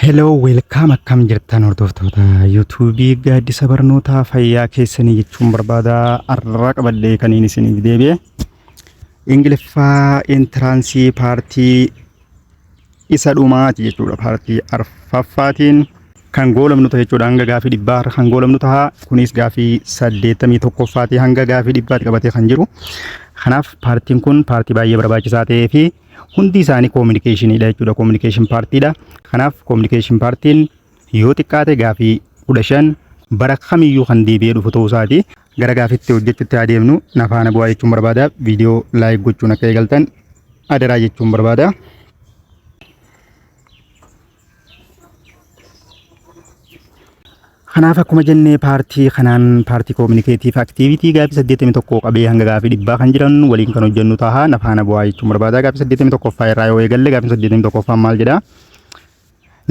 Hello, welcome, akkam jirtan hordoftoota yuutuubii Gaaddisa Barnootaa? Fayyaa keessanii jechuun barbaada. Arraa qabadhee kaniin isiniif deebi'e Ingiliffaa entrance part isa dhumaati jechuudha. Part arfaffaatiin kan goolabnu ta'a jechuudha. Hanga gaafii 100 kan goolabnu ta'a. Kunis gaafii 81ffaatii hanga gaafii 100tti qabatee kan jiru. Kanaaf partiin kun part baay'ee barbaachisaa ta'ee fi hundi isaanii communicationiidha jechuudha. Communication partiidha. Kanaaf communication partiin yoo xiqqaate gaafii 15 bara kamiyyuu kan deebi'ee dhufu ta'uu isaati. Gara gaafitti hojjechuutti adeemnu, na faana bu'aa jechuun barbaada. Viidiyoo like gochuun akka eegaltan adaraa jechuun barbaada. Kanaaf akkuma jennee part kanaan part communicative activity gaafii 81 qabee hanga gaafii 100 kan jiran waliin kan hojjennu ta'a. Na faana bu'aa jechuun barbaada. Gaafii 81ffaa irraa yoo eegalle, gaafii 81ffaan maal jedhaa?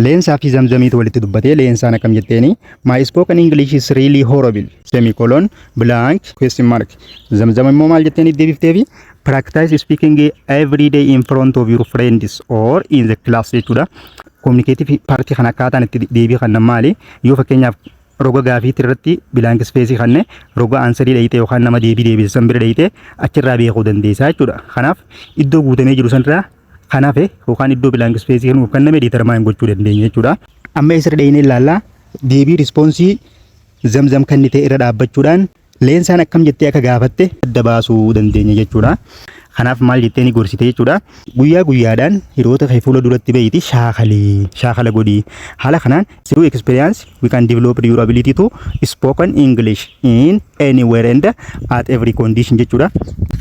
Leensaa fi Zamzamiitu walitti dubbatee. Leensaan akkam jetteeni? "My spoken English is really horrible semicolon blank question mark." Zamzam immoo maal jetteeni deebifteefi? "Practice speaking every day in front of your friends or in the class" jechuudha. Communicative part kan akkaataan itti deebii kan maali? Yoo fakkeenyaaf roga gaafiitti irratti blank space kanne, roga answerii dhayite yookaan nama deebii deebisan bira dhayite, achirraa beekuu dandeessaa jechuudha. Kanaaf iddoo guutamee jiru sanirraa kanaaf yookaan iddoo blank space nuuf kenname determine gochuu dandeenya jechuudha. Amma isirra dhayinee ilaallaa. Deebii response Zamzam kennite irra dhaabbachuudhaan Leensaan akkam jettee akka gaafatte adda baasuu dandeenya jechuudha. Kanaaf maal jettee ni gorsite jechuudha? Guyyaa guyyaadhaan hiriyoota kee fuula duratti beeyti shaakalii, shaakala godhii. Haala kanaan through experience we can develop your ability to spoken English in anywhere and at every condition jechuudha.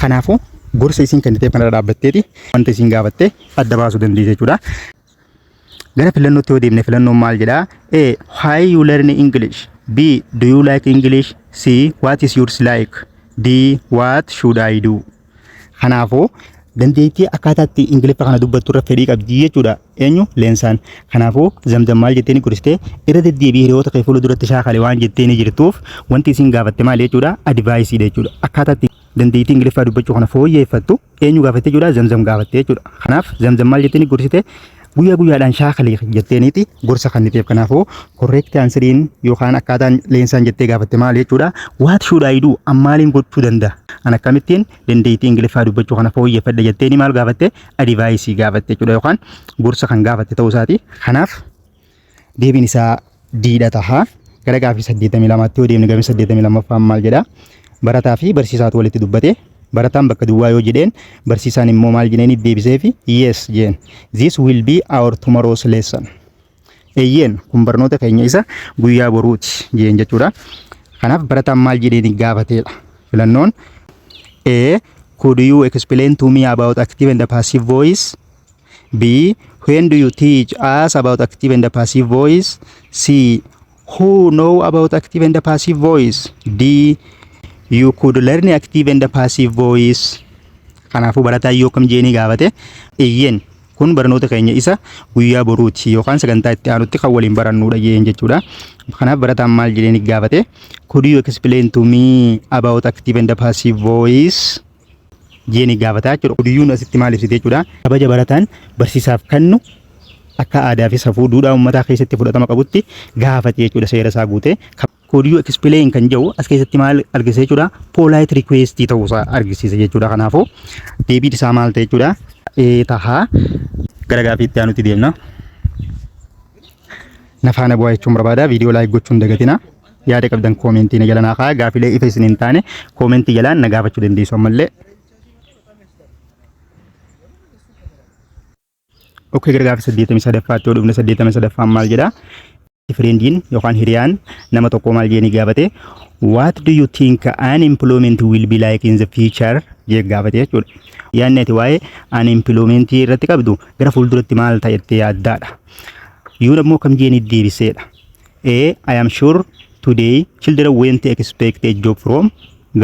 Kanaafuu gorsa isin kenniteef kanarra dhaabbatteeti wanta isin gaafatte adda baasuu dandeessa jechuudha. Gara filannootti yoo deemne, filannoon maal jedhaa? A. Why you learn English? B. Do you like English? C. What is yours like? D. What should I do? Kanaafuu dandeettii akkaataa itti Ingiliffa kana dubbattu irra fedhii qabdi jechuudha. Eenyu? Leensaan. Kanaafuu Zamzam maal jettee ni gorsite? Irra deddeebii hiriyoota kee fuula duratti shaakale waan jettee ni jirtuuf, wanti isin gaafatte maal jechuudha? Adviceiidha jechuudha. Akkaataa itti dandeettii Ingiliffaa dubbachuu kana fooyyeffattu eenyu gaafatte jechuudha? Zamzam gaafatte jechuudha. Kanaaf Zamzam maal jettee ni gorsite? Guyyaa guyyaadhaan shaakalii jetteeniiti gorsa kenniteef. Kanaafuu correct answeriin yookaan akkaataan Leensaan jettee gaafatte maal jechuudha? What should I do? Maaliin gochuu danda'a? An akkamittiin dandeettii Ingiliffaa dubbachuu kana fooyyeffadha jetteeni maal gaafatte? Advice gaafatte jechuudha yookaan gorsa kan gaafatte ta'uu isaati. Kanaaf deebiin isaa Ddha taha. Gara gaafii 82tti yoo deemne, gaafii 82ffaan maal jedha? Barataa fi barsiisaatu walitti dubbate. Barataan bakka duwwaa yoo jedheen, barsiisaan immoo maal jedheen deebisee fi? "Yes" jeen. "This will be our tomorrow's lesson." Eeyyeen, kun barnoota keenya isa guyyaa boruuti jeen jechuudha. Kanaaf barataan maal jedheen gaafateedha? Filannoon A. Could you explain to me about active and passive voice? B. When do you teach us about active and passive voice? C. Who know about active and passive voice? D. You could learn active and passive voice. Kanaafuu barataan yoo kam jeenii gaafate? Eeyyeen, kun barnoota keenya isa guyyaa boruuti yookaan sagantaa itti aanutti kan waliin barannuudha jeen jechuudha. Kanaaf barataan maal jedheen gaafate? "Could you explain to me about active and passive voice?" jeeni gaafataa jechuudha. Could youun asitti maal ibsite jechuudha? Kabaja barataan barsiisaaf kennu akka aadaa fi safuu duudhaa uummataa keessatti fudhatama qabutti gaafate jechuudha, seera isaa guute. "Could you explain" kan jedhu as keessatti maal argisiisa jechuudha? Polite request ta'uusaa argisiisa jechuudha. Kanaafuu deebiin isaa maal ta'e jechuudha? A tahaa. Gara gaafii itti aanutti deemna. Na faana bu'aa jechuun barbaada. Viidiyoo like gochuun dagatina. Yaada qabdan comment na jala naa kaa'aa. Gaafilee ifa isin hin taane comment jalaan na gaafachuu dandeessu ammallee. Okay, gara gaafii 83ffaatti yoo dhufne, 83ffaan maal jedhaa? Friendiin yookaan hiriyaan nama tokko maal jedhanii gaafate? "What do you think unemployment will be like in the future?" jee gaafate jechuudha. Yaadni ati waa'ee unemployment irratti qabdu gara fuulduratti maal ta'a jettee yaaddaadha? Yoon ammoo kam jeenii deebiseedha? A. I am sure today children won't expect a job from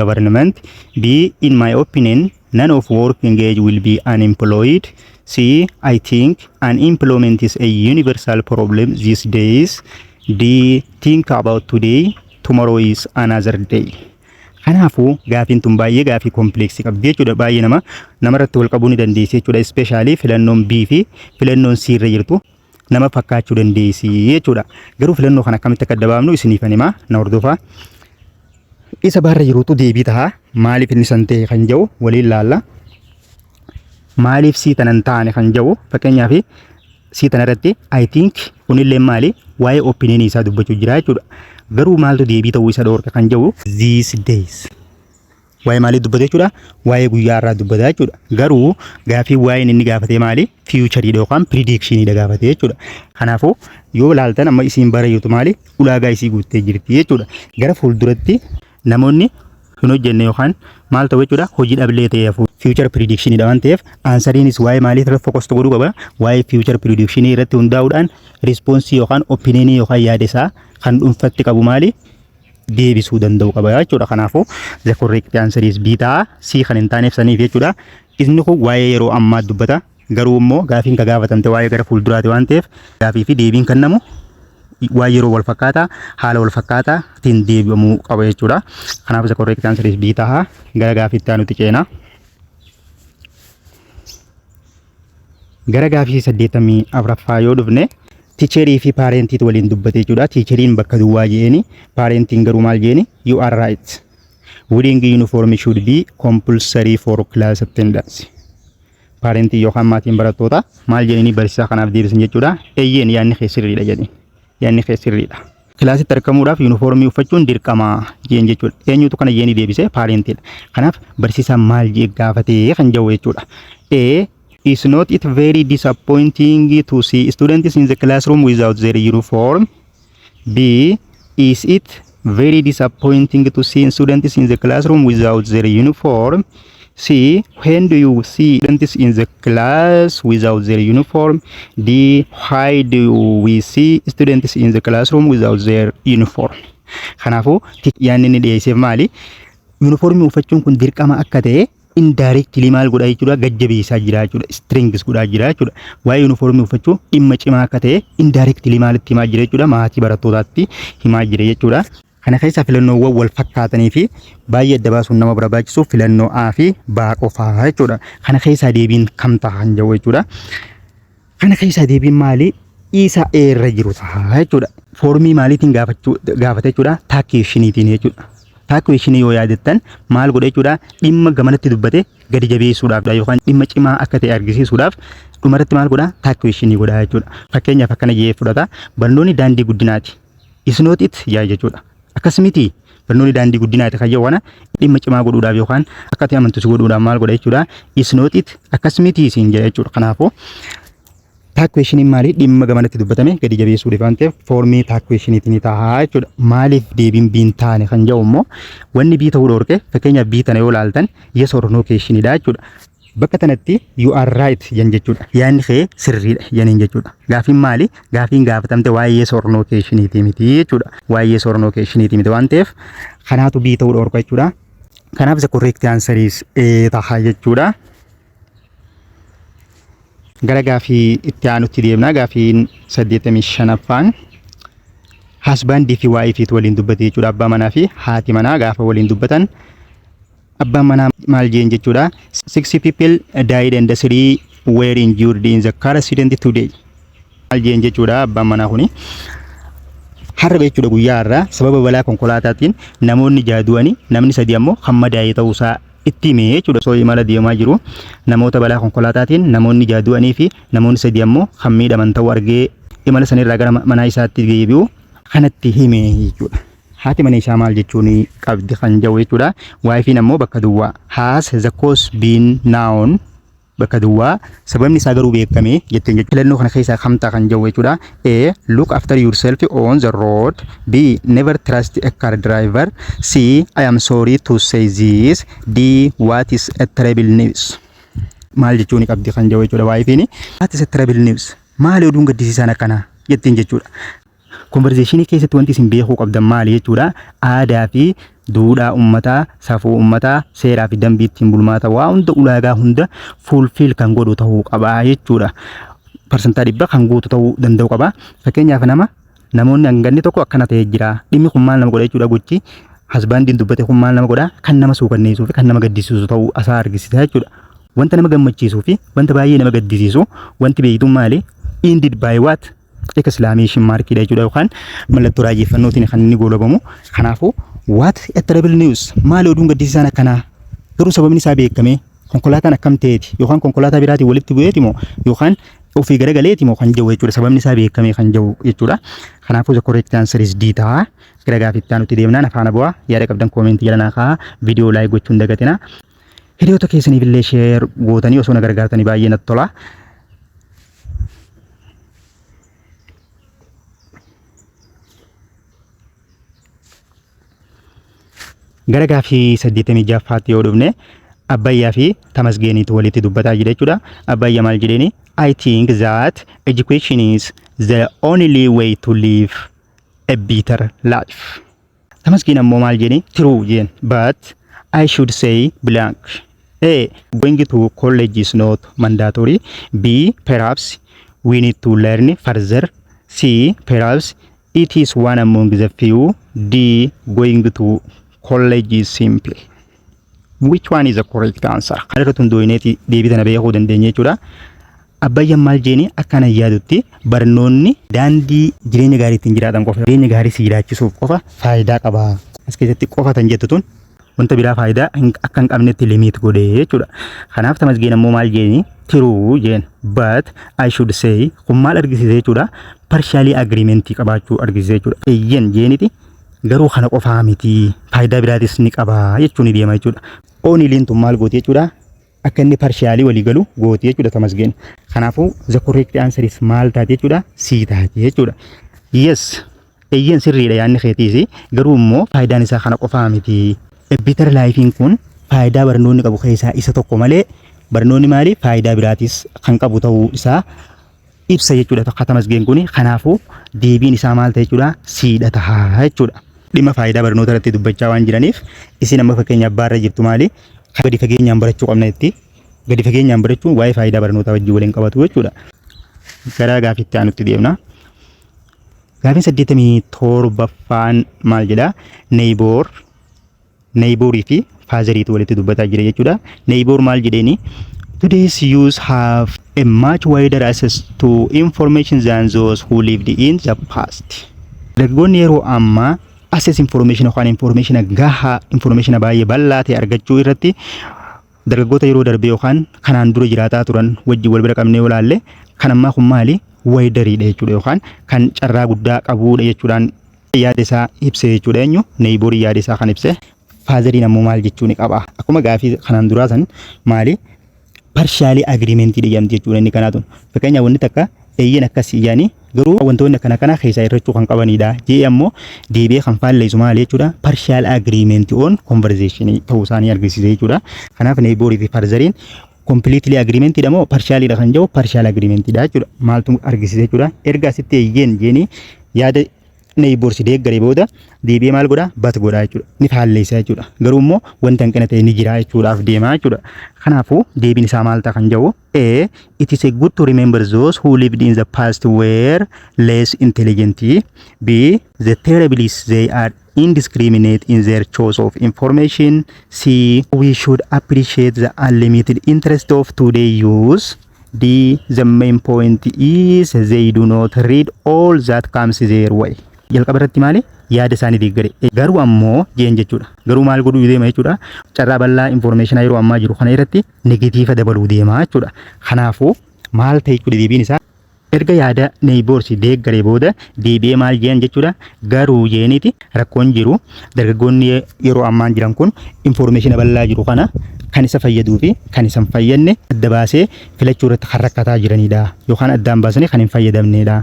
government. B. In my opinion, none of working age will be unemployed. C. I think unemployment is a universal problem these days. D. Think about today. Tomorrow is another day. Kanaafuu gaafiin tun baay'ee gaafii complex qabdi jechuudha. Baay'ee namarratti wal qabuu ni dandeessi jechuudha. Especially filannoon B fi filannoon C irra jirtu. Nama fakkaachuu dandeessi jechuudha. Garuu filannoo kana akkamitti akka adda baafnu isiniifan himaa, na hordofaa. Isa baarra jirutu deebii ta'a. Maaliif inni san ta'e kan jedhu waliin laalla. Maaliif C tanan taane kan jedhu, fakkeenyaaf C tana irratti "I think" kunillee maali? Waa'ee opinion isaa dubbachuu jira jechuudha. Garuu maaltu deebii ta'uu isa dhoorka kan jedhu, "these days" waa'ee maalii dubbata jechuudha? Waa'ee guyyaa irraa dubbata jechuudha. Garuu gaafii waa'een inni gaafatee maali? Futureiidha yookaan predictioniidha gaafatee jechuudha. Kanaafuu yoo ilaaltan amma isiin bara jirtu maali? Ulaagaa isii guuttee jirti jechuudha. Gara fuulduratti namoonni hin hojjenne yookaan maal ta'u jechuudha? Hojii dhablee ta'ee hafu. Future predictioniidha waan ta'eef, answeriinis waa'ee maalii irratti focus godhuu qaba? Waa'ee future predictionii irratti hundaa'uudhaan responseii yookaan opinionii yookaan yaada isaa kan dhuunfatti qabu maali? Deebisuu danda'u qaba jechuudha. Kanaafuu the correct answer is B ta'a. C kan hin taaneef saniif jechuudha. Inni kun waa'ee yeroo ammaa dubbata. Garuu immoo gaafiin ka gaafatamte waa'ee gara fuulduraati waan ta'eef, gaafii fi deebiin kennamu waa'ee yeroo wal fakkaataa, haala wal fakkaataatiin deebi'amuu qaba jechuudha. Kanaaf the correct answer is B ta'a. Gara gaafiitti aanutti ceena. Gara gaafii 84ffaa yoo dhufne, teacherii fi parentiitu waliin dubbate jechuudha. Teacheriin bakka duwwaa jeeni, parentiin garuu maal jeeni? "You are right. Wearing uniform should be compulsory for class attendance." Parentii yookaan maatiin barattoota maal jedhanii barsiisaa kanaaf deebisan jechuudha? Eeyyeen, yaadni kee sirriidha jedheen. Yaadni kee sirriidha. Kilaasitti argamuudhaaf yuunifoormii uffachuun dirqama jeen jechuudha. Eenyutu kana jeenii deebise? Parentiidha. Kanaaf barsiisaan maal jee gaafatee kan jedhu jechuudha. A. Is not it very disappointing to see students in the classroom without their uniform? B. Is it very disappointing to see students in the classroom without their uniform? C. When do you see students in the class without their uniform? D. Why do we see students in the classroom without their uniform? Kanaafuu yaadni inni dhiyeesseef maali? Yuunifoormii uffachuun kun dirqama akka ta'e indirectly maal godhaa jechuudha? Gajjabeessaa jira jechuudha. Strength godhaa jira jechuudha. Waa'ee yuunifoormii uffachuu dhimma cimaa akka ta'e indirectly maalitti himaa jira jechuudha? Maatii barattootaatti himaa jira jechuudha. Kana keessa filannoowwan wal fakkaatanii fi baay'ee adda baasuun nama barbaachisu filannoo A fi B qofaa jechuudha. Kana keessaa deebiin kam ta'a kan jedhu jechuudha. Kana keessaa deebiin maali? Isa A irra jiru ta'a jechuudha. Formii maaliitiin gaafachuu gaafate jechuudha? Tag questioniitiin jechuudha. Tag questionii yoo yaadattan maal godha jechuudha? Dhimma gamanatti dubbate gadi jabeessuudhaaf yookaan dhimma cimaa akka ta'e argisiisuudhaaf dhumarratti maal godha? Tag questionii godha jechuudha. Fakkeenyaaf akkana jedhee fudhata. Barnoonni daandii guddinaati. "Is not it" yaa jechuudha. Akkas miti, barnoonni daandii guddinaati kan jedhu kana dhimma cimaa godhuudhaaf yookaan akka ta'e amantu si godhuudhaaf maal godha jechuudha? "Is not it", akkas miti siin jedha jechuudha. Kanaafuu tag questioniin maali? Dhimma gamanatti dubbatame gadi jabeessuudhaaf waan ta'eef formii tag questioniitiin ta'a jechuudha. Maaliif deebiin B'n taane kan jedhu immoo, wanni B ta'uu dhoorke, fakkeenyaaf B tana yoo ilaaltan, yes or no questioniidha jechuudha. Bakka tanatti "You are right" jan jechuudha. Yaadni kee sirriidha janiin jechuudha. Gaafiin maali? Gaafiin gaafatamte waa'ee yes or no questioniitii miti jechuudha. Waa'ee yes or no questioniitii miti waan ta'eef kanaatu B ta'uu dhoorka jechuudha. Kanaaf the correct answer is A ta'a jechuudha. Gara gaafii itti aanutti deemna. Gaafiin 85ffaan husbandii fi wifeiitu waliin dubbate jechuudha. Abbaa manaa fi haati manaa gaafa waliin dubbatan abbaan manaa maal jeen jechuudha? "Six people died and three were injured in the car accident today." Maal jeen jechuudha abbaan manaa kuni? Har'a jechuudha, guyyaa har'aa sababa balaa konkolaataatiin namoonni jaha du'anii, namni sadi ammoo kan madaa'e ta'uusaa itti hime jechuudha. Osoo imala deemaa jiru namoota balaa konkolaataatiin namoonni jaha du'anii fi namoonni sadi ammoo kan miidhaman ta'uu argee imala sanirraa gara manaa isaatti deebi'u kanatti hime jechuudha. Haati mana isaa maal jechuun qabdi kan jedhu jechuudha. Wifeiin ammoo bakka duwwaa. "Has the cause been known" bakka duwwaa, sababni isaa garuu beekame jetteen jechuudha. Filannoo kana keessaa kam ta'a kan jedhu jechuudha. A. Look after yourself on the road. B. Never trust a car driver. C. I am sorry to say this. D. What is a terrible news? Maal jechuun qabdi kan jedhu jechuudha wifeiin. "What is a terrible news?" Maali oduun gaddisiisaan akkanaa jetteen jechuudha. Conversationii keessatti wanti isin beekuu qabdan maali jechuudha? Aadaa fi duudhaa uummataa, safuu uummataa, seeraa fi dambii ittiin bulmaata waa hunda, ulaagaa hunda fulfill kan godhu ta'uu qaba jechuudha. 100% kan guutu ta'uu danda'u qaba. Fakkeenyaaf namoonni hanganni tokko akkana ta'ee jira. Dhimmi kun maal nama godha jechuudha? Gochi husbandiin dubbate kun maal nama godha? Kan nama suukanneessuu fi kan nama gaddisiisu ta'uu asaa argisiisa jechuudha. Wanta nama gammachiisuu fi wanta baay'ee nama gaddisiisu wanti beektuun maali? Ended by what? Exclamation markiidha jechuudha yookaan mallattoo raajeffannootiin kan inni goolabamu. Kanaafuu, "What a terrible news!" Maali oduun gaddisiisaan akkanaa? Garuu sababni isaa beekamee konkolaataan akkam ta'eeti yookaan konkolaataa biraatiin walitti bu'eeti moo yookaan ofii garagaleeti moo kan jiru jechuudha. Sababni isaa beekamee kan jiru jechuudha. Kanaafuu, the correct answer is D ta'a. Gara gaaffitti aanutti deemnaan afaan bu'aa yaada qabdan commentii jala naa kaa'aa. Viidiyoo like gochuun dagatina. Hiriyoota keessaniif illee share gootanii osoo na gargaartanii baay'ee natti tola. Gara gaaffii 86ffaatti yoo dhufne, Abbayyaa fi Tamasgeeniitu walitti dubbataa jira jechuudha. Abbayyaa maal jedheeni? "I think that education is the only way to live a better life." Tamasgeen ammoo maal jedheni? "True," jeen, "but I should say blank. A. Going to college is not mandatory. B. Perhaps we need to learn further. C. Perhaps it is one among the few. D. Going to college is simple." Which one is the correct answer? Kana irratti hundooyineeti deebii tana beekuu dandeenya jechuudha. Abbayyaan maal jeeni? Akkana yaadutti barnoonni daandii jireenya gaarii ittiin jiraatan qofa, jireenya gaarii si jiraachisuuf qofa faayidaa qaba. As keessatti qofa tan jettu tun wanta biraa faayidaa akka hin qabnetti limit godhee jechuudha. Kanaaf Tamasgeen ammoo maal jeeni? "True," jeen, "but I should say." Kun maal argisiisa jechuudha? Partially agreementii qabaachuu argisiisa jechuudha. Eeyyen jeeniti, garuu kana qofaa miti, faayidaa biraatis ni qaba jechuun ni deema jechuudha. Onlyn tun maal gooti jechuudha? Akka inni partially walii galu gooti jechuudha Tamasgeen. Kanaafuu, the correct answer is maal taati jechuudha? C taati jechuudha. Yes, eeyyen, sirriidha yaadni keetiisi, garuu immoo faayidaan isaa kana qofaa miti. Better lifeiin kun faayidaa barnoonni qabu keessaa isa tokko malee barnoonni maali faayidaa biraatis kan qabu ta'uu isaa ibsa jechuudha tokko Tamasgeen kun. Kanaafuu deebiin isaa maal ta'e jechuudha? C dha tahaa jechuudha. Dhimma faayidaa barnoota irratti dubbachaa waan jiraniif, isin amma fakkeenya abbaarra jirtu maali gadi fageenyaan barachuu qabna itti gadi fageenyaan barachuun waa'ee faayidaa barnootaa wajjin waliin qabatu jechuudha. Gara gaafitti aanutti deemna. Gaafiin 87ffaan maal jedhaa? Neighborii fi fatheriitu walitti dubbataa jira jechuudha. Neighbor maal jedheeni? "Today's youth have a much wider access to information than those who lived in the past." Dargaggoonni yeroo ammaa access information yookaan information gahaa, information baay'ee bal'aa ta'e argachuu irratti dargaggoota yeroo darbe yookaan kanaan dura jiraataa turan wajjin wal bira qabnee olaalle, kan ammaa kun maali wideriidha jechuudha yookaan kan carraa guddaa qabuudha jechuudhaan yaada isaa ibse jechuudha. Eenyu? Neighborii yaada isaa kan ibse. Fatheriin ammoo maal jechuu ni qaba? Akkuma gaafii kanaan duraa san maali partially agreementii jedhamti jechuudha inni kanaatun. Fakkeenyaaf, wanni takka eeyyen akkas yaani, garuu wantoonni akkana kana keessaa irrachuu kan qabanidha jee ammoo deebi'ee kan faalleessu maali jechuudha? Partial agreement on conversation ta'uu isaanii argisiisa jechuudha. Kanaaf neighborii fi fatheriin completely agreement dha moo partially dha kan jedhu, partial agreement dha jechuudha. Maaltu argisiisa jechuudha? Erga asitti eeyyeen jeeni yaada neighbors deeggaree booda deebi'ee maal godha? But godha jechuudha. Ni faalleessa jechuudha. Garuu immoo wanta hanqina ta'e ni jira jechuudhaaf deema jechuudha. Kanaafuu deebiin isaa maal ta'a kan jedhu? A. It is a good to remember those who lived in the past were less intelligent. B. The terrible is they are indiscriminate in their choice of information. C. We should appreciate the unlimited interest of today youth. D. The main point is they do not read all that comes their way. Jalqaba irratti maali? Yaada isaanii deeggare. Garuu ammoo jeen jechuudha. Garuu maal godhuu deema jechuudha? Carraa bal'aa information yeroo ammaa jiru kana irratti negative dabaluu deema jechuudha. Kanaafuu maal ta'e jechuudha deebiin isaa? Erga yaada neighbors deeggaree booda deebi'ee maal jeen jechuudha? Garuu jeeniiti, rakkoon jiru dargaggoonni yeroo ammaan jiran kun information bal'aa jiru kana kan isa fayyaduu fi kan isa hin fayyadne adda baasee filachuu irratti kan rakkataa jiranidha yookaan addaan baasanii kan hin fayyadamnedha.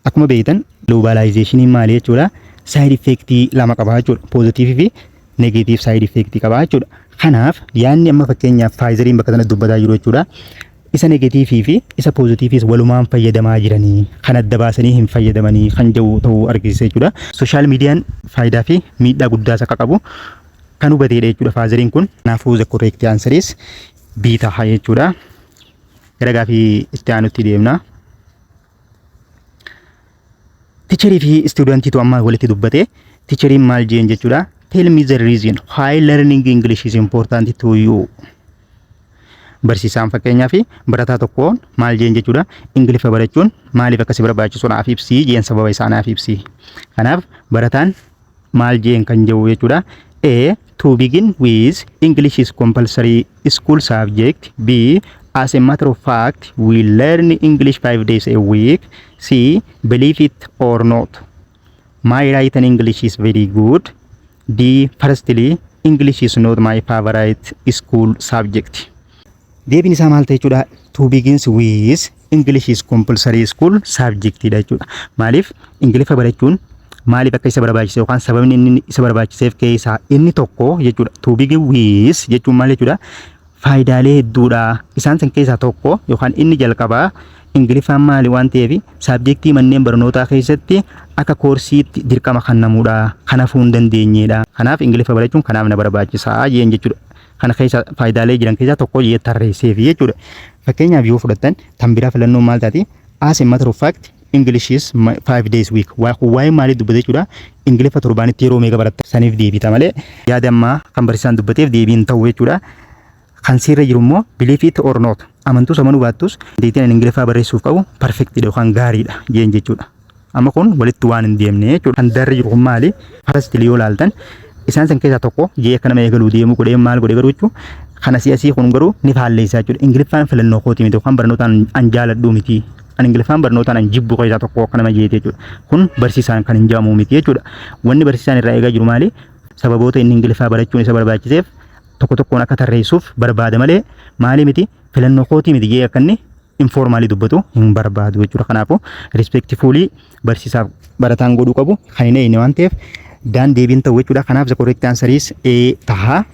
Akkuma beektan, globalizationiin maali jechuudha? Side effectii lama qaba jechuudha. Positiveii fi negative side effectii qaba jechuudha. Kanaaf yaadni amma fakkeenyaaf fatheriin bakka kanatti dubbataa jiru jechuudha. Isa negativeii fi isa positiveiis walumaan fayyadamaa jiranii kan adda baasanii hin fayyadamanii kan jedhu ta'uu argisiisa jechuudha. Social mediaan faayidaa fi miidhaa guddaas akka qabu kan hubateedha jechuudha fatheriin kun. Kanaafuu, the correct answer is B ta'a jechuudha. Gara gaafii itti aanutti deemna. Teacherii fi studentiitu amma walitti dubbate. Teacheriin maal jeen jechuudha? "Tell me the reason why learning English is important to you." Barsiisaan fakkeenyaaf barataa tokkoon maal jeen jechuudha? Ingiliffa barachuun maaliif akka si barbaachisu naaf ibsii jeen, sababa isaa naaf ibsii. Kanaaf barataan maal jeen kan jedhu jechuudha. A. To begin with, English is compulsory school subject. B. As a matter of fact, we learn English 5 days a week. C. Believe it or not, my written English is very good. D. Firstly, English is not my favorite school subject. Deebiin isaa maal ta'e jechuudha? To begins with, English is compulsory school subject dha jechuudha. Maaliif Ingiliffa barachuun maaliif akka isa barbaachise yookaan sababni inni isa barbaachiseef keessaa inni tokko jechuudha. To begin with jechuun maal jechuudha? Faayidaalee hedduudha. Isaan san keessaa tokko yookaan inni jalqabaa Ingiliffaan maali waan ta'eef subjectii manneen barnootaa keessatti akka koorsiitti dirqama kennamuudha. Kanaafuu hin dandeenyedha. Kanaaf Ingiliffa barachuun kanaaf na barbaachisaa jeen jechuudha. Kana keessa faayidaalee jiran keessaa tokko jee tarreesseef jechuudha. Fakkeenyaaf yoo fudhattan tan biraa filannoon maal taati? As a matter of fact, English is 5 days week. Waa'ee maalii dubbate jechuudha? Ingiliffa torbaanitti yeroo meeqa baratta? Saniif deebita malee yaada ammaa kan barsiisaan dubbateef deebiin ta'u jechuudha. Kan sirra jiru immoo believe it or not. Amantuus amanuu baattus dandeettiin ani Ingiliffaa barreessuuf qabu perfectidha yookaan gaariidha jeen jechuudha. Amma kun walitti waan hin deemne jechuudha. Kan darri jiru kun maali? Firstly yoo laaltan isaan san keessaa tokko jee akka nama eegaluu deemuu godhee maal godhee garuu jechuudha. Kan asii asii kun garuu ni faalleessaa jechuudha. Ingiliffaan filannoo kooti miti yookaan barnootaan an jaaladhuu miti. An Ingiliffaan barnootaan an jibbu keessaa tokko akka nama jeete jechuudha. Kun barsiisaan kan hin jaamu miti jechuudha. Wanni barsiisaan irraa eegaa jiru maali? Sababoota inni Ingiliffaa barachuun isa barbaachiseef tokko tokkoon akka tarreessuuf barbaada malee maali miti, filannoo kootii miti jee akka inni informally dubbatu hin barbaadu jechuudha. Kanaafuu respectfully barsiisaaf barataan godhuu qabu kan hin eegne waan ta'eef daan deebiin ta'u jechuudha. Kanaaf the correct answer is A taha.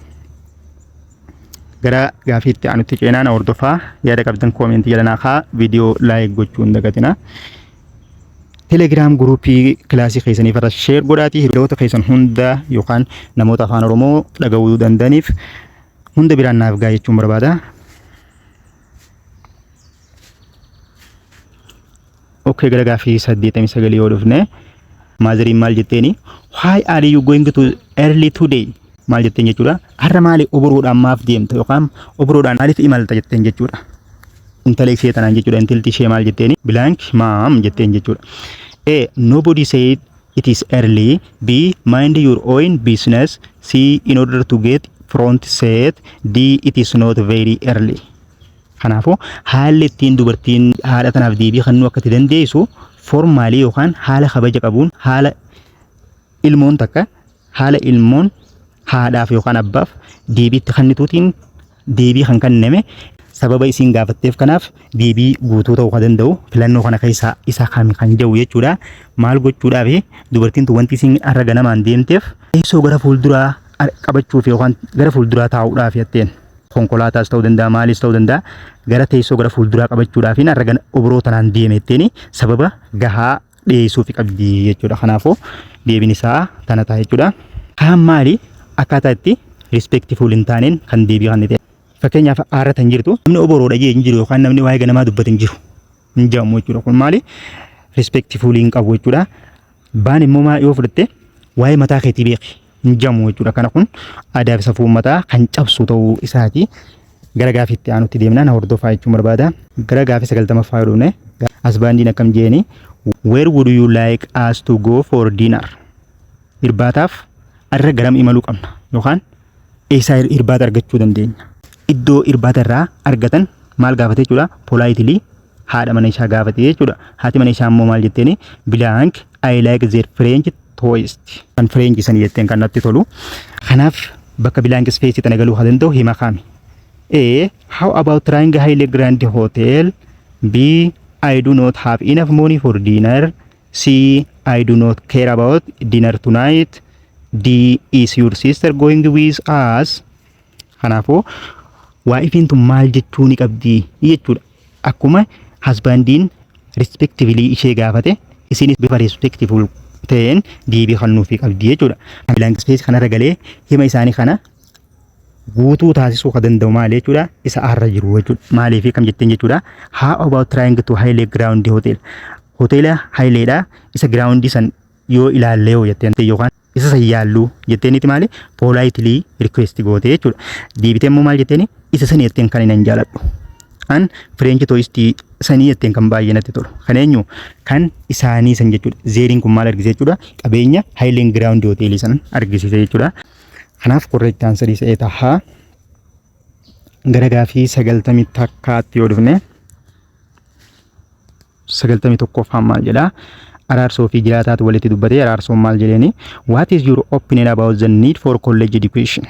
Gara gaafiitti aanutti ceenaa, na hordofaa. Yaada qabdan commentii jala naa kaa, viidiyoo like gochuu hin dagatina. Telegram groupii kilaasii keessaniif irra share godhaatii hiriyoota keessan hunda yookaan namoota afaan Oromoo dhaga'uu danda'aniif hunda biraan naaf gaa jechuun barbaada. Okay, gara gaaffii 89 yoo dhufne motheriin maal jetteeni? Why are you going to early today? Maal jetteen jechuudha? Har'a maali oboruudhaan maaf deemta yookaan oboruudhaan maaliif imalta jetteen jechuudha. Intala ishee tanaan jechuudha. Intalti ishee maal jetteeni? Blank, mom jetteen jechuudha. A. Nobody said it is early. B. Mind your own business. C. In order to get front seat. D. It is not very early. Kanaafuu haalli ittiin dubartiin haadha tanaaf deebii kennuu akka itti dandeessu formally yookaan haala kabaja qabuun, haala ilmoon takka haala ilmoon haadhaaf yookaan abbaaf deebii itti kennituutiin deebii kan kenname sababa isiin gaafatteef kanaaf deebii guutuu ta'uu kan danda'u filannoo kana keessaa isa kami kan jedhu jechuudha. Maal gochuudhaaf dubartiin tun wanti isiin har'a ganamaan deemteef teessoo gara fuulduraa qabachuuf yookaan gara fuulduraa taa'uudhaaf jetteen. Konkolaataas ta'uu danda'a, maalis ta'uu danda'a, gara teessoo gara fuulduraa qabachuudhaaf har'a obroo tanaan deeme jetteen sababa gahaa dhiyeessuuf qabdi jechuudha. Kanaafuu deebiin isaa tana ta'a jechuudha. Kaan maali? Akkaataa itti respectful hin taaneen kan deebii kan ta'e. Fakkeenyaaf aarra tan jirtu namni oboroodha jee hin jiru yookaan namni waa'ee ganamaa dubbatu hin jiru. Hin jedhamu jechuudha. Kun maali? Respectful hin qabu jechuudha. Baan immoo maal yoo fudhatte waa'ee mataa keetii beeki hin jedhamu jechuudha. Kana kun aadaa fi safuu uummataa kan cabsu ta'uu isaati. Gara gaafiitti aanutti deemnaa, na hordofaa jechuun barbaada. Gara gaafii 90ffaa yoo dhufne husbandiin akkam jeeni? Where would you like us to go for dinner? Irbaataaf arra garam imaluu qabna yookaan eessaa irbaata argachuu dandeenya? Iddoo irbaata irraa argatan maal gaafate jechuudha? Politely haadha mana isaa gaafate jechuudha. Haati mana isaa immoo maal jetteeni? Blank, I like their French toast. Kan French sanii jetteen kan natti tolu. Kanaaf bakka blank space tana galuu haa danda'u hima kaami? A. How about trying Haile Grand Hotel? B. I do not have enough money for dinner. C. I do not care about dinner tonight. D. Is your sister going with us? Kanaafuu wifeiin tun maal jechuu ni qabdi jechuudha. Akkuma husbandiin respectively ishee gaafate isinis bifa respectful ta'een deebii kennuufii qabdi jechuudha. Blank space kanarra galee hima isaanii kana guutuu taasisuu kan danda'u maali jechuudha? Isa arra jiru jechuudha. Maaliif kam jetteen jechuudha? How about trying to Haile Grand Hotel? Hoteela Haileedha isa groundii san yoo ilaalle yoo jetteen yookaan Isa san yaalluu jetteeniiti maali? Politely request goote jechuudha. Deebitee immoo maal jetteeni? Isa sanii jetteen kan hin jaaladhu. An French toastii sanii jetteen kan baay'ee natti tolu. Kan eenyu? Kan isaanii san jechuudha. Theiriin kun maal argisiisa jechuudha? Qabeenya Highland Grand Hotelii san argisiisa jechuudha. Kanaaf correct answer isa ta'a. Gara gaafii 91ffaatti yoo dhufne, 91ffaan maal jedhaa? Araarsoo fi jiraataatu walitti dubbatee. Araarsoon maal jedheeni? "What is your opinion about the need for college education?"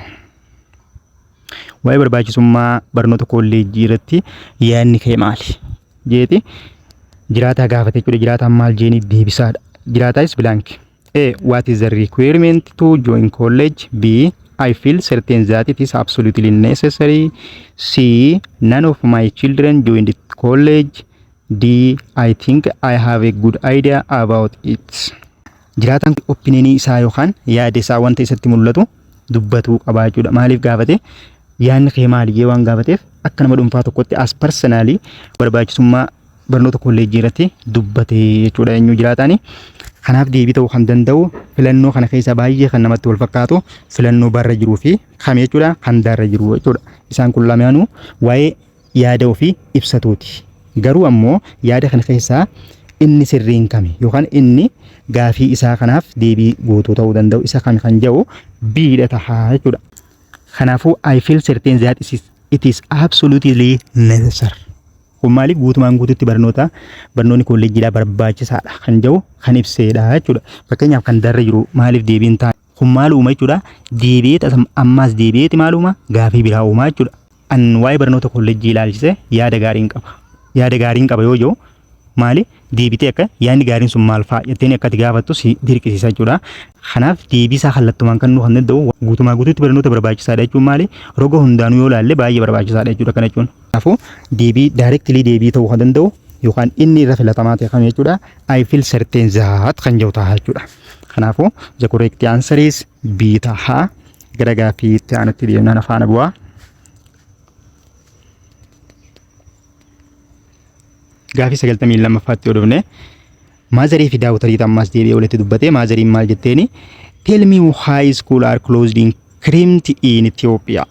Waa'ee barbaachisummaa barnoota kolleejjii irratti yaadni kee maali? Jeeti jiraataa gaafate jechuudha. Jiraataan maal jeeni deebisaadha. Jiraataa is blank. A. What is the requirement to join college? B. I feel certain that it is absolutely necessary. C. None of my children joined college. D. I think I have a good idea about it. Jiraataan opinionii isaa yookaan yaada isaa, wanta isatti mul'atu dubbatuu qabaa jechuudha. Maaliif gaafate? Yaadni kee maali jee waan gaafateef, akka nama dhuunfaa tokkotti, as personally, barbaachisummaa barnoota kolleejjii irratti dubbate jechuudha eenyu jiraataani. Kanaaf deebii ta'uu kan danda'u filannoo kana keessa baay'ee kan namatti wal fakkaatu filannoo barra jiruu fi kam jechuudha? Kan daarra jiru jechuudha. Isaan kun lamaanuu waa'ee yaada ofii ibsatuuti. Garuu ammoo yaada kana keessaa inni sirriin kami yookaan inni gaafii isaa kanaaf deebii guutuu ta'uu danda'u isa kami kan jedhu Bdha tahaa jechuudha. Kanaafuu "I feel certain that it is absolutely necessary." Kun maaliif guutumaan guututti barnoonni kolleejjiidhaa barbaachisaadha kan jedhu kan ibseedha jechuudha. Fakkeenyaaf kan darra jiru maaliif deebiin ta'a? Kun maal uuma jechuudha? Deebi'eet ammaas deebi'eeti maal uuma? Gaafii biraa uumaa jechuudha. An waa'ee barnoota kolleejjii ilaalchise yaada gaariin qaba. Yaada gaariin qaba yoo jiru maali? Deebitee akka yaadni gaariin sun maal fa'a jetteen akka ati gaafattu si dirqisiisa jechuudha. Kanaaf deebii isaa kallattumaan kennuu kan danda'u guutumaa guutuutti barnoota barbaachisaadha jechuun maali? Roga hundaanuu yoo ilaalle baay'ee barbaachisaadha jechuudha kana jechuun. Kanaafuu deebii directly deebii ta'uu kan danda'u yookaan inni irra filatamaa ta'e kam jechuudha? "I feel certain that" kan jedhu ta'a jechuudha. Kanaafuu the correct answer is B ta'a. Gara gaaffii itti aanutti deemnaan afaan bu'aa. Gaafii 92ffaatti yoo dhufne, motherii fi daughterii ammas deebi'ee walitti dubbate. Motheriin maal jetteeni? "Tell me why school are closed in Kiremt in Ethiopia."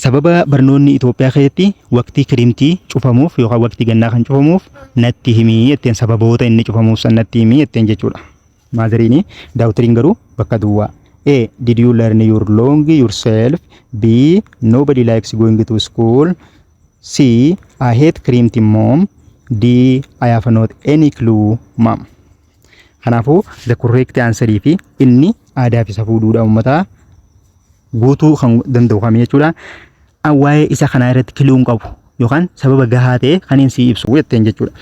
Sababa barnoonni Itoophiyaa keessatti waqtii kirimtii cufamuuf yookaan waqtii gannaa kan cufamuuf natti himii jetteen, sababoota inni cufamuuf san natti himii jetteen jechuudha. Motheriini daughteriin garuu bakka duwwaa. A. Did you learn your long yourself? B. Nobody likes going to school. C. I hate Kiremt, mom. D. I have not any clue, mom. Kanaafuu the correct answer fi inni aadaa fi safuu duudhaa uummataa guutuu kan danda'u kami jechuudha? Waa'ee isa kanaa irratti clueun qabu yookaan sababa gahaa ta'e kan inni si ibsu jetteen jechuudha.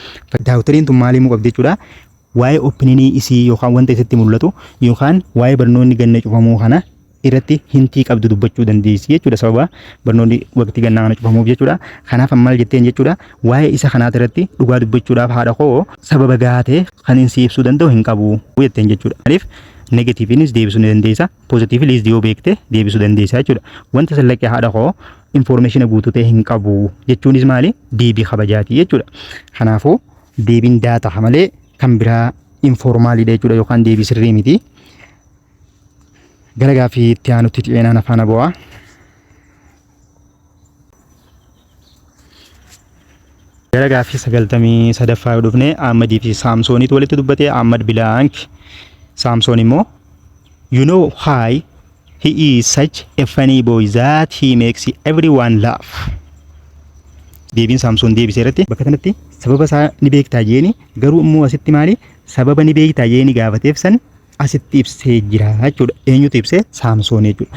Daughteriin tun maal himuu qabdi jechuudha? Waa'ee opinionii isii yookaan wanta isatti mul'atu yookaan waa'ee barnoonni ganna cufamuu kana irratti hintii qabdu dubbachuu dandeessi jechuudha, sababa barnoonni waqtii gannaa kana cufamuuf jechuudha. Kanaaf maal jetteen jechuudha? Waa'ee isa kanaati irratti dhugaa dubbachuudhaaf, haadha koo, sababa gahaa ta'e kan inni si ibsuu danda'u hin qabu jetteen jechuudha. Maaliif negativeiinis deebisuu ni dandeessa, positiveiinis yoo beekte deebisuu dandeessa jechuudha. Wanta sallaqee haadha koo informationa guutuu ta'e hin qabu jechuunis maali? Deebii kabajaati jechuudha. Kanaafuu deebiin D ta'a malee kan biraa informaliidha jechuudha yookaan deebii sirrii miti. Gara gaaffii itti aanutti xiyyeennaan afaan bu'aa. Gara gaaffii 93ffaa yoo dhufne, Ahmadii fi Saamsooniitu walitti dubbate. Ahmad blank, Saamsoon immoo "You know why he is such a funny boy that he makes everyone laugh." Deebiin Saamsoon deebisee irratti bakka kanatti sababa isaa ni beektaa jeeni, garuu immoo asitti maali? Sababa ni beektaa jeeni gaafateef san asitti ibsee jira jechuudha. Eenyutu ibsee? Saamsoon jechuudha.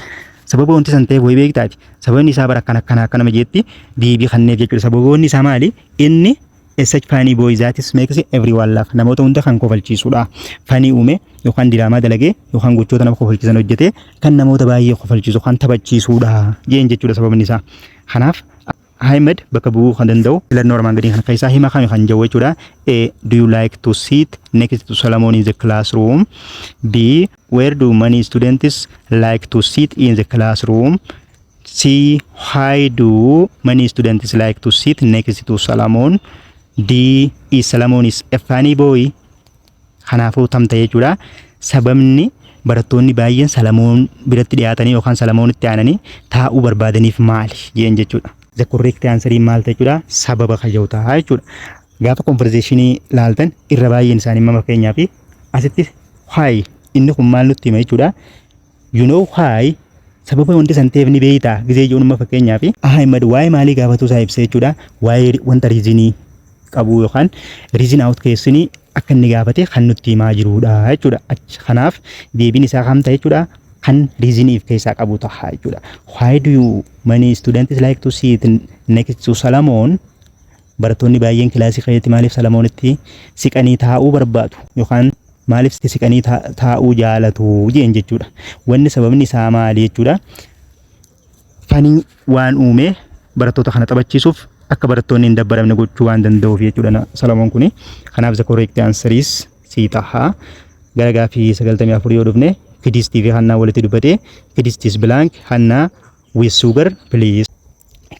Sababa wanti san ta'eef wayii beektaati. Sababni isaa bara akkana akkana akkanama jeetti deebii kanneef jechuudha. Sababoonni isaa maali? Inni a such funny boy that is makes everyone laugh. Namoota hunda kan kofalchiisudha. Funny uume yookaan diraamaa dalagee yookaan gochoota nama kofalchiisan hojjetee kan namoota baay'ee kofalchiisu kan taphachiisudha jeen jechuudha sababni isaa. Kanaaf Ahmed bakka bu'uu kan danda'u filannoo armaan gadii kana keessaa hima kami kan jedhu jechuudha. A. Do you like to sit next to Solomon in the classroom? B. Where do many students like to sit in the classroom? C. Why do many students like to sit next to Solomon? D. Is Solomon is a funny boy? Kanaafuu tam ta'e jechuudha. Sababni barattoonni baay'een Salamoon biratti dhiyaatanii yookaan Salamoonitti aananii taa'uu barbaadaniif maali jeen jechuudha. The correct answer maal ta'e jechuudha? Sababa kayyoo ta'a jechuudha. Gaafa conversationii laaltan irra baay'een isaanii amma fakkeenyaa fi asitti why inni kun maal nutti hima jechuudha. You know why, sababa wanti san ta'eef ni beektaa gizee jiru amma fakkeenyaa fi Ahmed waa'ee maalii gaafatu isaa ibsa jechuudha. Waa'ee wanta reasonii qabu yookaan reason out keessanii akka inni gaafate kan nutti himaa jirudha jechuudha. Kanaaf deebiin isaa kam ta'e jechuudha? Kan reasonii of keessaa qabu ta'a jechuudha. Why do you many students like to sit next to Solomon? Barattoonni baay'een kilaasii keessatti maaliif Salamoonitti siqanii taa'uu barbaadu yookaan maaliif siqanii taa'uu jaalatu jeen jechuudha. Wanni sababni isaa maali jechuudha? Funny waan uume barattoota kana taphachiisuuf, akka barattoonni hin dabbaramne gochuu waan danda'uuf jechuudha Salamoon kuni. Kanaaf the correct answer is C taha. Gara gaaffii 94 yoo dhufne, Kidistii fi Hannaa walitti dubbate. Kidistis blank Hannaa with sugar, please.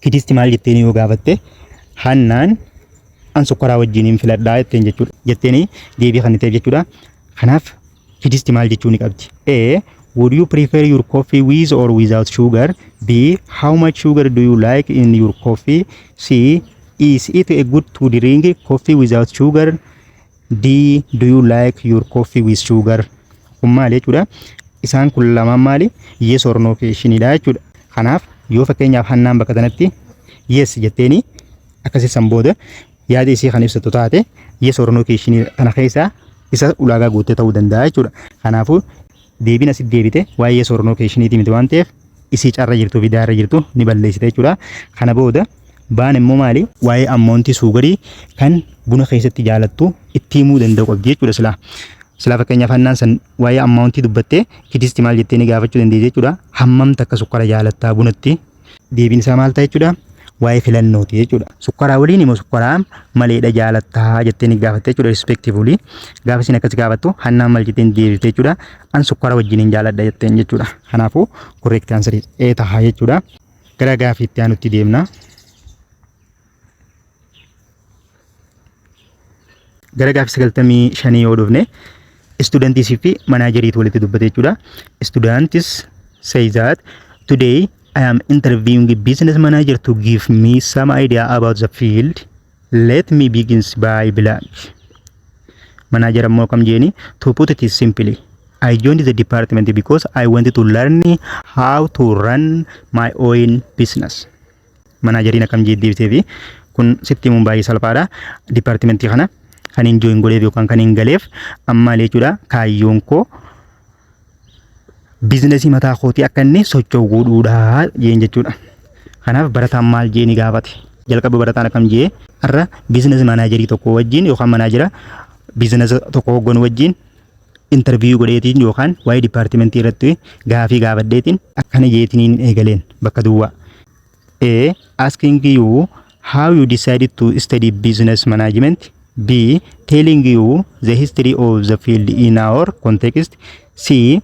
Kidisti maal jetteen yoo gaafatte, Hannaan an sukkaraa wajjin hin filadhaa jetteen jechuudha. Jetteeni deebii kan ta'eef jechuudha. Kanaaf Kidisti maal jechuu ni qabdi? A. Would you prefer your coffee with or without sugar? B. How much sugar do you like in your coffee? C. Is it a good to drink coffee without sugar? D. Do you like your coffee with sugar? Kun maali jechuudha? Isaan kun lamaan maali? Yes or no questionidha jechuudha. Kanaaf yoo fakkeenyaaf Hannaan bakka kanatti yes jetteeni akkasii san booda yaada isii kan ibsatu taate, yes or no question kana keessaa isa ulaagaa guuttee ta'uu danda'a jechuudha. Kanaafuu deebiin asitti deebite waa'ee yes or no questioniiti miti waan ta'eef, isii carra jirtuu fi daarra jirtu ni balleessite jechuudha. Kana booda baan immoo maali? Waa'ee amountii sugarii kan buna keessatti jaalattu itti himuu danda'u qabdi jechuudha silaa. Silaa fakkeenyaaf Hannaan san waa'ee amountii dubbattee, Kidisti maal jettee ni gaafachuu dandeessi jechuudha. Hammam takka sukkara jaalattaa bunatti? Deebiin isaa maal ta'a jechuudha? Waa'ee filannooti jechuudha. Sukkaraa waliin immoo sukkaraa maleedha jaalattaa jettee ni gaafatte jechuudha respectively. Gaafa isin akkas gaafattu, Hannaan maal jetteen deebifte jechuudha? An sukkara wajjin hin jaaladha jetteen jechuudha. Kanaafuu correct answer A ta'a jechuudha. Gara gaafii itti aanutti deemna. Gara gaafii 95 yoo dhufne, studentii fi manageriitu walitti dubbate jechuudha. Students say that today I am interviewing a business manager to give me some idea about the field. Let me begin by blank. Manager ammoo kam jeeni? To put it simply, I joined the department because I wanted to learn how to run my own business. Manageriin akkam jee deebisee fi kun sitti himuun baay'ee salphaadha. Departmentii kana kan hin join godheef yookaan kan hin galeef amma jechuudha, kaayyoon koo businessii mataa kootii akka inni socho'u godhuudha jeen jechuudha. Kanaaf barataan maal jee ni gaafate. Jalqaba barataan akkam jee? Har'a business managerii tokko wajjin yookaan managera businessa tokko hoogganu wajjin interview godheetiin yookaan waa'ee departmentii irratti gaafii gaafadheetiin akkana jeetiniin eegaleen bakka duwwaa. A. Asking you how you decided to study business management. B. Telling you the history of the field in our context. C.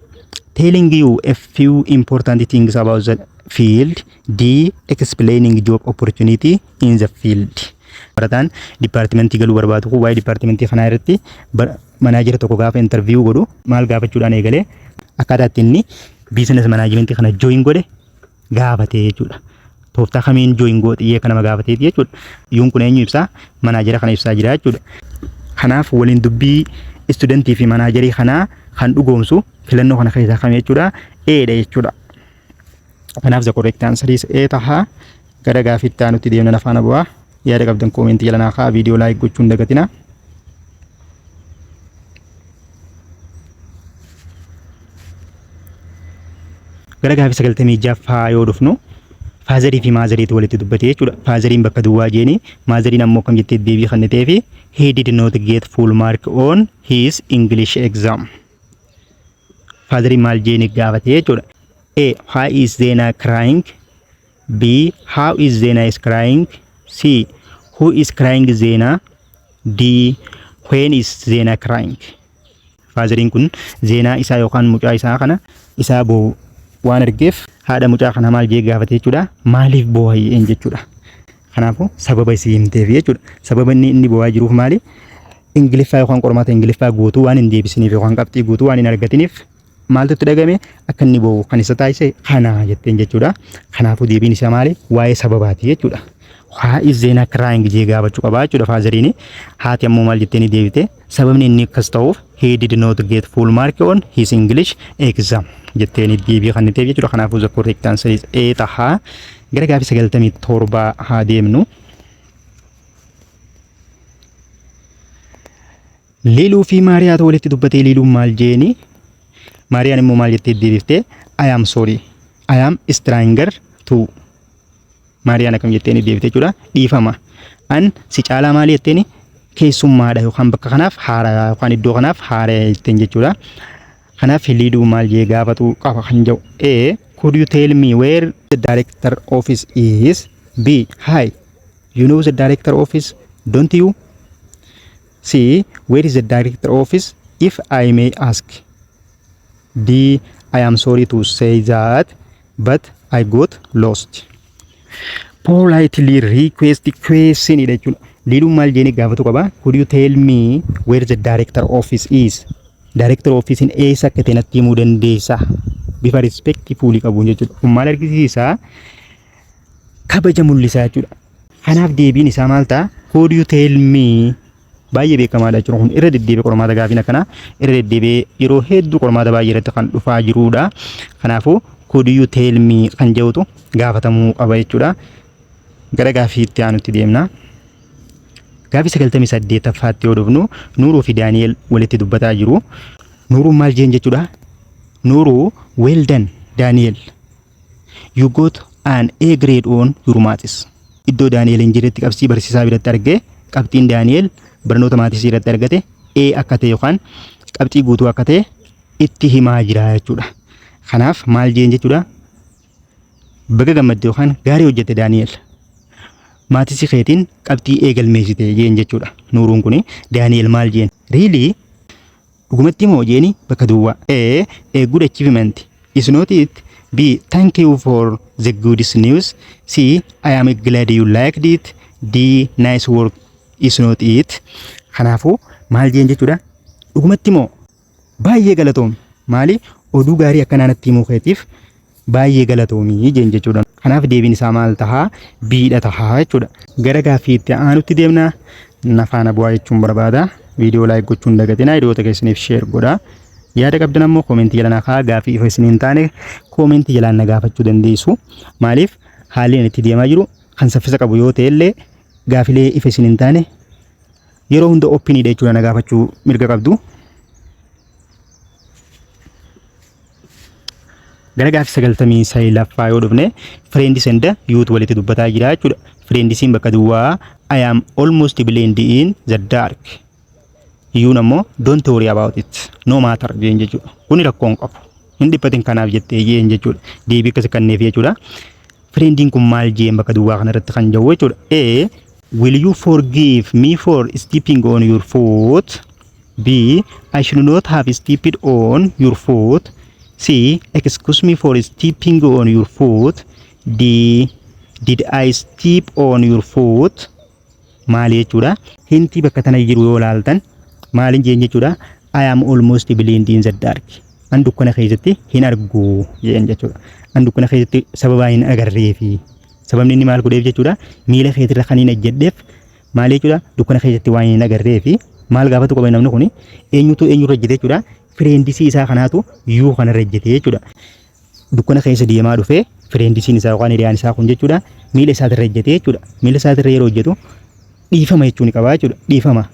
Telling you a few important things about the field. D. Explaining job opportunity in the field. Barataan departmentii galuu barbaadu kun waa'ee departmentii kanaa irratti managera tokko gaafa interview godhu maal gaafachuudhaan eegalee? Akkaataa itti inni business managementii kana join godhe gaafate jechuudha. Tooftaa kamiin join goote akka nama gaafateeti jechuudha. You'n kun eenyu ibsaa? Managera kana ibsaa jira jechuudha. Kanaaf waliin dubbii studentii fi managerii kanaa kan dhugoomsu filannoo kana keessaa kam jechuudha? A dha jechuudha. Kanaaf the correct answer is A taha. Gara gaafiitti aanutti deemna, afaana bu'aa. Yaada qabdan commentii jala naa kaa'aa, viidiyoo like gochuu hin dagatina. Gara gaafii 96ffaa yoo dhufnu, fatherii fi motheriitu walitti dubbate jechuudha. Fatheriin bakka duwwaa jeeni, motheriin ammoo akkam jettee deebii kennitee fi? He did not get full mark on his English exam. Fatheriin maal jeeni gaafate jechuudha. A. Why is Zena crying? B. How is Zena is crying? C. Who is crying Zena? D. When is Zena crying? Fatheriin kun Zeenaa isaa yookaan mucaa isaa kana isaa boo'u waan argeef, haadha mucaa kana maal jee gaafate jechuudha? Maaliif boo'aa jechuudha. Kanaafuu sababa isii himteef jechuudha. Sababa inni boo'aa jiruuf maali? Ingiliffaa yookaan qormaata Ingiliffaa guutuu waan hin deebisiniif yookaan qabxii guutuu waan hin argatiniif maaltu itti dhagame, akka inni boo'u kan isa taasise kana jetteen jechuudha. Kanaafuu deebiin isaa maali? Waa'ee sababaati jechuudha. Why is Zeenaa crying jee gaafachuu qabaa jechuudha fatheriin. Haati ammoo maal jettee ni deebite? Sababni inni akkas ta'uuf he did not get full mark on his English exam jettee ni deebii kan ta'eef jechuudha. Kanaafuu the correct answer is A tahaa. Gara gaafii 97 haa deemnu. Liiluu fi Maariyaatu walitti dubbatee. Liiluun maal jeeni? Maariyaan immoo maal jettee deebiftee? "I am sorry. I am stranger too." Maariyaan akkam jettee ni deebite jechuudha. Dhiifama. An si caalaa maali jetteeni, keessummaadha yookaan bakka kanaaf haaraa yookaan iddoo kanaaf haaraa jetteen jechuudha. Kanaaf Liiluu maal jee gaafatu qaba kan jedhu. A. "Could you tell me where the director office is?" B. "Hi. You know the director office, don't you?" C. "Where is the director office, if I may ask?" D. "I am sorry to say that, but I got lost." Politely request question dha jechuudha. Liiluun maal jeenii gaafatu qaba? "Could you tell me where the director office is?" Director office in eessa akka ta'e natti himuu dandeessaa? Bifa respectfully qabuun jechuudha. Kun maal argisiisa? Kabaja mul'isaa jechuudha. Kanaaf deebiin isaa maal ta'a? "Could you tell me" baay'ee beekamaadha jechuudha. Kun irra deddeebi'ee qormaata gaafiin akkanaa irra deddeebi'ee yeroo hedduu qormaata baay'ee irratti kan dhufaa jirudha. Kanaafuu "could you tell me" kan jedhutu gaafatamuu qaba jechuudha. Gara gaafii itti aanutti deemna. Gaafii 98ffaatti yoo dhufnu, Nuuruu fi Daani'el walitti dubbataa jiru. Nuuruun maal jeen jechuudha? Nuuruu, "Well done, Daani'el. You got an A grade on your maths." Iddoo Daani'el hin jirretti qabsii barsiisaa biratti argee qabxiin Daani'el barnoota mathsii irratti argate A akka ta'e yookaan qabxii guutuu akka ta'e itti himaa jira jechuudha. Kanaaf maal jeen jechuudha? Baga gammadde yookaan gaarii hojjette Daani'el. Mathsii keetiin qabxii A galmeessite jeen jechuudha. Nuuruun kuni Daani'el maal jeen? "Really? Dhugumatti moo?" jeeni bakka duwwaa. A. "A good achievement. Is not it?" B. "Thank you for the good news." C. "I am glad you liked it." D. "Nice work. Is not it?" Kanaafuu maal jeen jechuudha? Dhugumatti moo, baay'ee galatoomi. Maali, oduu gaarii akkanaa natti himuu keetiif baay'ee galatoomii jeen jechuudha. Kanaaf deebiin isaa maal tahaa? B dha tahaa jechuudha. Gara gaaffii itti aanutti deemna. Na faana bu'aa jechuun barbaada. Viidiyoo like gochuun dagatinaa, hiriyoota keessaniif share godhaa. Yaada qabdan ammoo commentii jala naa kaa'aa. Gaaffii ifa isin hin taane commentii jalaan na gaafachuu dandeessu. Maaliif, haalli inni itti deemaa jiru kan saffisa qabu yoo ta'e illee gaafilee ifa isin hin taane yeroo hunda openiidha jechuudha, na gaafachuu mirga qabdu. Gara gaaffii 99ffaa yoo dhufne, Friends and youtu walitti dubbataa jira jechuudha. Friendsiin bakka duwwaa, "I am almost blind in the dark." Youn ammoo "Don't worry about it. No matter" jeen jechuudha. Kuni rakkoo hin qabu. Hin dhiphatin kanaaf jettee jeen jechuudha. Deebii akkas kenneef jechuudha. Friendiin kun maal jeen bakka duwwaa kanarratti kan jiru jechuudha. A. "Will you forgive me for stepping on your foot?" B. "I should not have stepped on your foot." C. "Excuse me for stepping on your foot." D. "Did I step on your foot?" Maali jechuudha? Hintii bakka tana jiru yoo ilaaltan maaliin jeen jechuudha? "I am almost blind in the dark." An dukkana keessatti hin argu jeen jechuudha. An dukkana keessatti sababa hin agarreefi. Sababni inni maal godheef jechuudha? Miila keetirra kan hin ejjedheef maal jechuudha? Dukkana keessatti waan hin agarreefi. Maal gaafatu qaba namni kuni? Eenyutu eenyurra ejjete jechuudha? Friendsii isaa kanaatu you kanarra ejjete jechuudha. Dukkana keessa deemaa dhufee friendsiin isaa yookaan hiriyaan isaa kun jechuudha miila isaatirra ejjete jechuudha. Miila isaatirra yeroo ejjetu dhiifama jechuu ni qaba jechuudha. Dhiifama,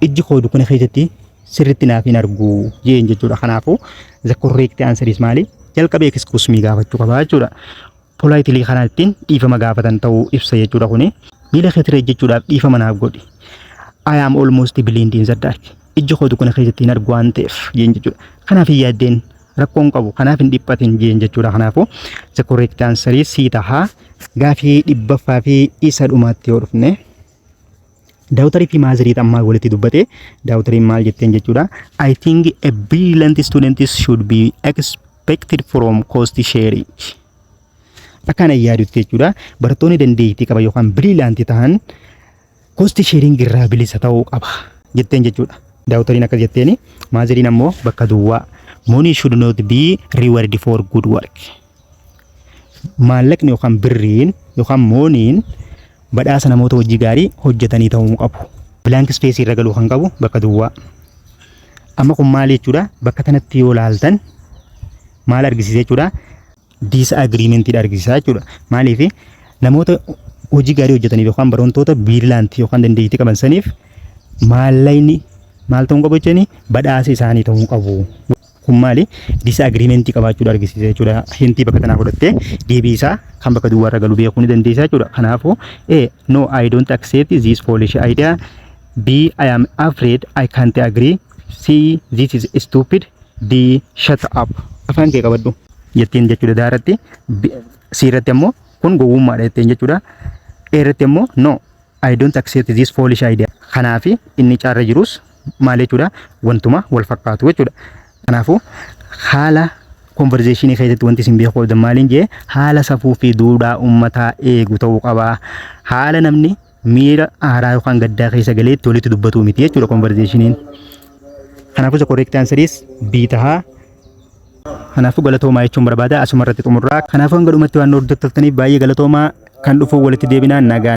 ijji koo dukkana keessatti sirritti naaf hin argu jeen jechuudha. Kanaafuu the correct answer is maali? Jalqabee "excuse me" gaafachuu qaba jechuudha. Politely kanaa ittiin dhiifama gaafatan ta'uu ibsa jechuudha kuni. Miila keetirra ejjechuudhaaf dhiifama naaf godhi. I am almost blind in the dark. Ijji koo dukkana keessatti hin argu waan ta'eef jeen jechuudha. Kanaaf hin yaaddeen, rakkoon qabu, kanaaf hin dhiphatin jeen jechuudha. Kanaafuu the correct answer is C tahaa. Gaafii 100ffaa fi isa dhumaatti yoo dhufne, daughterii fi motherii ammaa walitti dubbate. Daughteriin maal jetteen jechuudha? "I think a brilliant student should be expected from cost sharing." Akkana yaadutti jechuudha, barattoonni dandeettii qaba yookaan brilliant ta'an cost sharing irraa bilisa ta'uu qaba Jetteen jechuudha. Daughteriin akkas jetteeni, motheriin ammoo bakka duwwaa. Money should not be reward for good work. Maallaqni yookaan birriin yookaan moneyn badhaasa namoota hojii gaarii hojjetanii ta'uu qabu. Blank space irra galuu kan qabu bakka duwwaa. Amma kun maal jechuudha? Bakka kanatti yoo laaltan maal argisiisa jechuudha? Disagreementiidha argisiisa jechuudha. Maaliif? Namoota hojii gaarii hojjetaniif yookaan barattoota brilliant yookaan dandeettii qaban saniif maallaqni maal ta'uu qabu jechuun badhaasa isaanii ta'uu qabu. Kun maali? Disagreementii qabaachuudha argisiisa jechuudha. Hintii bakka tanaa fudhattee deebii isaa kan bakka duwwaarra galu beekuu ni dandeessa jechuudha. Kanaafuu A. No, I don't accept this foolish idea. B. I am afraid I can't agree. C. This is stupid. D. Shut up. Afaan kee qabadhu jetteen jechuudha daaratti. C irratti ammoo kun gowwummaadha jetteen jechuudha. A irratti ammoo no, I don't accept this foolish idea. Kanaafi inni caarra jirus maal jechuudha? Wantuma wal fakkaatu jechuudha. Kanaafuu haala conversationii keessatti wanti isin beekuu qabdan maaliin jee, haala safuu fi duudhaa uummataa eegu ta'uu qaba. Haala namni miira aaraa yookaan gaddaa keessa galeetti walitti dubbatu miti jechuudha conversationiin. Kanaafuu the correct answer is B tahaa. Kanaafuu galatoomaa jechuun barbaada, asuma irratti xumurraa. Kanaafuu hanga dhumatti waan hordoftoftaniif baay'ee galatoomaa. Kan dhufu walitti deebinaan nagaan.